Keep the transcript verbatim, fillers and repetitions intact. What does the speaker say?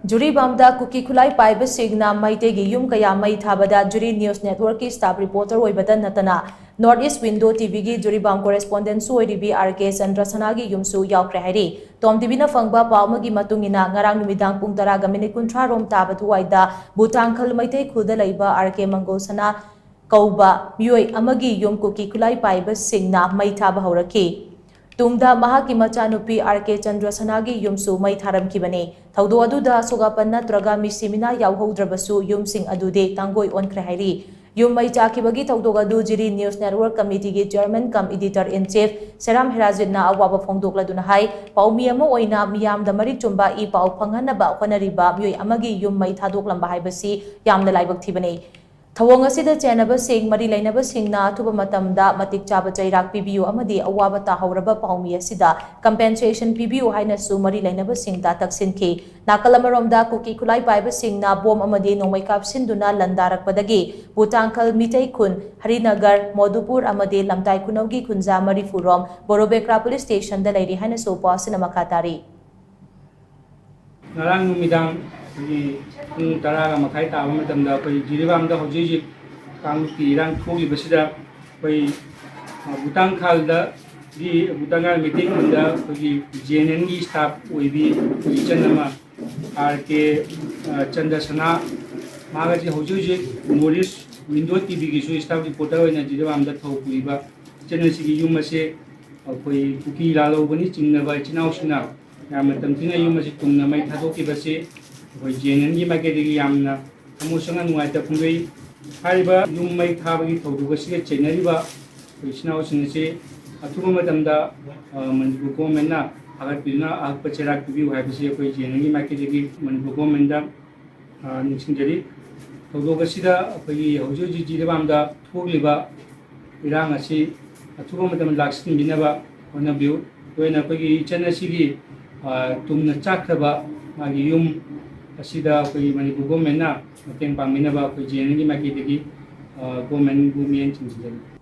ꯖꯤꯔꯤꯕꯥꯝꯗ ꯀꯨꯀꯤ ꯈꯨꯠꯂꯥꯏ ꯄꯥꯏꯕꯁꯤꯡꯅ ꯃꯩꯇꯩꯒꯤ ꯌꯨꯝ ꯀꯌꯥ ꯃꯩ ꯊꯥꯕꯗ ꯖꯤꯔꯤ ꯅ꯭ꯌꯨꯁ ꯅꯦꯠꯋꯔꯛꯀꯤ ꯁ꯭ꯇꯥꯐ ꯔꯤꯄꯣꯔꯇꯔ ꯑꯣꯏꯕꯗ ꯅꯠꯇꯅ ꯅꯣꯔꯠ ꯏꯁ ꯋꯤꯟꯗꯣ ꯇꯤꯚꯤꯒꯤ ꯖꯤꯔꯤꯕꯥꯝ ꯀꯣꯔꯦꯁꯄꯣꯟꯗꯦꯟꯠꯁꯨ ꯑꯣꯏꯔꯤꯕꯤ ꯑꯥꯔ ꯀꯦ ꯆꯟꯗ꯭ꯔꯁꯅꯥꯒꯤ ꯌꯨꯝꯁꯨ ꯌꯥꯎꯈ꯭ꯔꯦ ꯍꯥꯏꯔꯤ꯫ ꯇꯣꯝ ꯇꯤꯚꯤꯅ ꯐꯪꯕ ꯄꯥꯎ ꯑꯃꯒꯤ ꯃꯇꯨꯡ ꯏꯟꯅ, ꯉꯔꯥꯡ ꯅꯨꯃꯤꯗꯥꯡ ꯄꯨꯡ ꯇꯔꯥꯒ ꯃꯤꯅꯤꯠ ꯀꯨꯟꯊ꯭ꯔꯥ ꯔꯣꯝ ꯇꯥꯕ ꯑꯗꯨꯋꯥꯏꯗ ꯚꯨꯇꯥꯟꯈꯜ ꯃꯩꯇꯩ ꯈꯨꯜꯗ ꯂꯩꯕ ꯑꯥꯔ ꯀꯦ ꯃꯪꯒꯣꯜꯁꯅꯥ ꯀꯧꯕ ꯃꯤꯑꯣꯏ ꯑꯃꯒꯤ ꯌꯨꯝ ꯀꯨꯀꯤ ꯈꯨꯠꯂꯥꯏ ꯄꯥꯏꯕꯁꯤꯡꯅ ꯃꯩ ꯊꯥꯕ ꯍꯧꯔꯛꯈꯤ꯫ ꯇꯨꯡꯗ ꯃꯍꯥꯛꯀꯤ ꯃꯆꯥꯅꯨꯄꯤ ꯑꯥꯔ ꯀꯦ ꯆꯟꯗ꯭ꯔꯁꯅꯥꯒꯤ ꯌꯨꯝꯁꯨ ꯃꯩ ꯊꯥꯔꯝꯈꯤꯕꯅꯤ꯫ ꯊꯧꯗꯣꯛ ꯑꯗꯨꯗ ꯑꯁꯣꯛ ꯑꯄꯟ ꯅꯠꯇ꯭ꯔꯒ ꯃꯤꯁꯤ ꯃꯤꯅꯥ ꯌꯥꯎꯍꯧꯗ꯭ꯔꯕꯁꯨ, ꯌꯨꯝꯁꯤꯡ ꯑꯗꯨꯗꯤ ꯇꯥꯡꯒꯣꯏ ꯑꯣꯟꯈ꯭ꯔꯦ ꯍꯥꯏꯔꯤ꯫ ꯌꯨꯝ ꯃꯩ ꯆꯥꯛꯈꯤꯕꯒꯤ ꯊꯧꯗꯣꯛ ꯑꯗꯨ ꯖꯤꯔꯤ ꯅ꯭ꯌꯨꯁ ꯅꯦꯠꯋꯔꯛ ꯀꯃꯤꯇꯤꯒꯤ ꯆꯤꯌꯔꯃꯦꯟ ꯀꯝ ꯏꯗꯤꯇꯔ ꯏꯟ ꯆꯤꯐ ꯁꯦꯔꯥꯝ ꯍꯦꯔꯥꯖꯤꯠꯅ ꯑꯋꯥꯕ ꯐꯣꯡꯗꯣꯛꯂꯗꯨꯅ ꯍꯥꯏ, ꯄꯥꯎꯃꯤ ꯑꯃ ꯑꯣꯏꯅ ꯃꯤꯌꯥꯝꯗ ꯃꯔꯤꯛ ꯆꯨꯝꯕ ꯏ ꯄꯥꯎ ꯐꯪꯍꯟꯅꯕ ꯍꯣꯠꯅꯔꯤꯕ ꯃꯤꯑꯣꯏ ꯑꯃꯒꯤ ꯌꯨꯝ ꯃꯩ ꯊꯥꯗꯣꯛꯂꯝꯕ ꯍꯥꯏꯕꯁꯤ ꯌꯥꯝꯅ ꯂꯥꯏꯕꯛ ꯊꯤꯕꯅꯤ꯫ ꯊꯧꯑꯣꯡ ꯑꯁꯤꯗ ꯆꯦꯟꯅꯕꯁꯤꯡ, ꯃꯔꯤ ꯂꯩꯅꯕꯁꯤꯡꯅ ꯑꯊꯨꯕ ꯃꯇꯝꯗ ꯃꯇꯤꯛ ꯆꯥꯕ ꯆꯩꯔꯥꯛ ꯄꯤꯕꯤꯌꯨ ꯑꯃꯗꯤ ꯑꯋꯥꯕ ꯇꯥꯍꯧꯔꯕ ꯄꯥꯎꯃꯤ ꯑꯁꯤꯗ ꯀꯝꯄꯦꯟꯁꯦꯁꯟ ꯄꯤꯕꯤꯌꯨ ꯍꯥꯏꯅꯁꯨ ꯃꯔꯤ ꯂꯩꯅꯕꯁꯤꯡꯗ ꯇꯛꯁꯤꯟꯈꯤ꯫ ꯅꯥꯀꯜ ꯑꯃꯔꯣꯝꯗ, ꯀꯨꯀꯤ ꯈꯨꯠꯂꯥꯏ ꯄꯥꯏꯕꯁꯤꯡꯅ ꯕꯣꯝ ꯑꯃꯗꯤ ꯅꯣꯡꯃꯩ ꯀꯥꯞꯁꯤꯟꯗꯨꯅ ꯂꯟꯗꯥꯔꯛꯄꯗꯒꯤ ꯚꯨꯇꯥꯟꯈꯜ ꯃꯤꯇꯩ ꯈꯨꯟ ꯍꯔꯤꯅꯒꯔ, ꯃꯣꯗꯨꯄꯨꯔ ꯑꯃꯗꯤ ꯂꯝꯇꯥꯏ ꯈꯨꯅꯧꯒꯤ ꯈꯨꯟꯖꯥ ꯃꯔꯤꯐꯨꯔꯣꯝ ꯕꯣꯔꯣꯕꯦꯀ꯭ꯔꯥ ꯄꯨꯂꯤꯁ ꯁ꯭ꯇꯦꯁꯟꯗ ꯂꯩꯔꯤ ꯍꯥꯏꯅꯁꯨ ꯄꯥꯎ ꯑꯁꯤꯅ ꯃꯈꯥ ꯇꯥꯔꯤ꯫ ꯉꯔꯥꯡ ꯅꯨꯃꯤꯗꯥꯡ ꯑꯩꯈꯣꯏꯒꯤ ꯄꯨꯡ ꯇꯔꯥꯒ ꯃꯈꯥꯏ ꯇꯥꯕ ꯃꯇꯝꯗ ꯑꯩꯈꯣꯏ ꯖꯤꯔꯤꯕꯥꯝꯗ ꯍꯧꯖꯤꯛ ꯍꯧꯖꯤꯛ ꯀꯥꯡꯂꯨꯞꯀꯤ ꯏꯔꯥꯡ ꯊꯣꯛꯂꯤꯕꯁꯤꯗ ꯑꯩꯈꯣꯏ, ꯑ, ꯚꯨꯇꯥꯟꯈꯥꯜꯗꯒꯤ, ꯚꯨꯇꯥꯟꯈꯥꯜ ꯃꯩꯇꯩ ꯈꯨꯟꯗ ꯑꯩꯈꯣꯏꯒꯤ ꯖꯤ ꯑꯦꯟ ꯑꯦꯟꯒꯤ ꯁ꯭ꯇꯥꯐ ꯑꯣꯏꯕꯤ ꯑꯩꯈꯣꯏ ꯏꯆꯟ ꯑꯃ ꯑꯥꯔ ꯀꯦ, ꯑ, ꯆꯟꯗ꯭ꯔꯁꯅꯥ, ꯃꯥꯒꯁꯤ ꯍꯧꯖꯤꯛ ꯍꯧꯖꯤꯛ ꯅꯣꯔꯠ ꯏꯁ ꯋꯤꯟꯗꯣ ꯇꯤꯚꯤꯒꯤꯁꯨ ꯁ꯭ꯇꯥꯐ ꯔꯤꯄꯣꯔꯇꯔ ꯑꯣꯏꯅ ꯖꯤꯔꯤꯕꯥꯝꯗ ꯊꯕꯛ ꯄꯨꯔꯤꯕ ꯏꯆꯟ ꯑꯁꯤꯒꯤ ꯌꯨꯝ ꯑꯁꯦ ꯑꯩꯈꯣꯏ ꯀꯨꯀꯤ ꯂꯥꯜꯍꯧꯕꯅꯤ ꯆꯤꯡꯅꯕ ꯏꯆꯤꯟ ꯏꯅꯥꯎꯁꯤꯡꯅ ꯌꯥꯝꯅ ꯇꯝꯊꯤꯅ ꯌꯨꯝ ꯑꯁꯤ ꯇꯨꯝꯅ ꯃꯩ ꯊꯥꯗꯣꯛꯈꯤꯕꯁꯤ ꯑꯩꯈꯣꯏ ꯖꯤ ꯑꯦꯟ ꯑꯦꯟꯒꯤ ꯃꯥꯏꯀꯩꯗꯒꯤ ꯌꯥꯝꯅ ꯊꯃꯣꯏ ꯁꯣꯛꯅ ꯅꯨꯡꯉꯥꯏꯇꯕ ꯐꯣꯡꯗꯣꯛꯏ꯫ ꯍꯥꯏꯔꯤꯕ ꯌꯨꯝ ꯃꯩ ꯊꯥꯕꯒꯤ ꯊꯧꯗꯣꯛ ꯑꯁꯤꯒ ꯆꯦꯟꯅꯔꯤꯕ ꯑꯩꯈꯣꯏ ꯏꯆꯤꯟ ꯏꯅꯥꯎꯁꯤꯡ ꯑꯁꯤ ꯑꯊꯨꯕ ꯃꯇꯝꯗ, ꯑ, ꯃꯅꯤꯄꯨꯔ ꯒꯣꯔꯃꯦꯟꯅ ꯐꯥꯒꯠꯄꯤꯗꯨꯅ ꯑꯍꯛꯄ ꯆꯩꯔꯥꯛ ꯄꯤꯕꯤꯌꯨ ꯍꯥꯏꯕꯁꯤ ꯑꯩꯈꯣꯏ ꯖꯤ ꯑꯦꯟ ꯑꯦꯟꯒꯤ ꯃꯥꯏꯀꯩꯗꯒꯤ ꯃꯅꯤꯄꯨꯔ ꯒꯣꯔꯃꯦꯟꯗ ꯑ, ꯅꯤꯡꯁꯤꯡꯖꯔꯤ꯫ ꯊꯧꯗꯣꯛ ꯑꯁꯤꯗ ꯑꯩꯈꯣꯏꯒꯤ ꯍꯧꯖꯤꯛ ꯍꯧꯖꯤꯛ ꯖꯤꯔꯤꯕꯥꯝꯗ ꯊꯣꯛꯂꯤꯕ ꯏꯔꯥꯡ ꯑꯁꯤ ꯑꯊꯨꯕ ꯃꯇꯝꯗ ꯂꯥꯛꯁꯤꯟꯕꯤꯅꯕ ꯍꯣꯠꯅꯕꯤꯌꯨ꯫ ꯂꯣꯏꯅ ꯑꯩꯈꯣꯏꯒꯤ ꯏꯆꯟ ꯑꯁꯤꯒꯤ, ꯑ, ꯇꯨꯝꯅ ꯆꯥꯛꯈ꯭ꯔꯕ ꯃꯥꯒꯤ ꯌꯨꯝ ꯑꯁꯤꯗ ꯑꯩꯈꯣꯏꯒꯤ ꯃꯅꯤꯄꯨꯔ ꯒꯣꯔꯃꯦꯟꯅ ꯃꯇꯦꯡ ꯄꯥꯡꯕꯤꯅꯕ ꯑꯩꯈꯣꯏ ꯖꯤ ꯑꯦꯟ ꯑꯦꯟꯒꯤ ꯃꯥꯏꯀꯩꯗꯒꯤ, ꯑ, ꯒꯣꯔꯃꯦꯟꯕꯨ ꯃꯤꯠꯌꯦꯡ ꯆꯤꯡꯁꯤꯟꯖꯔꯤ꯫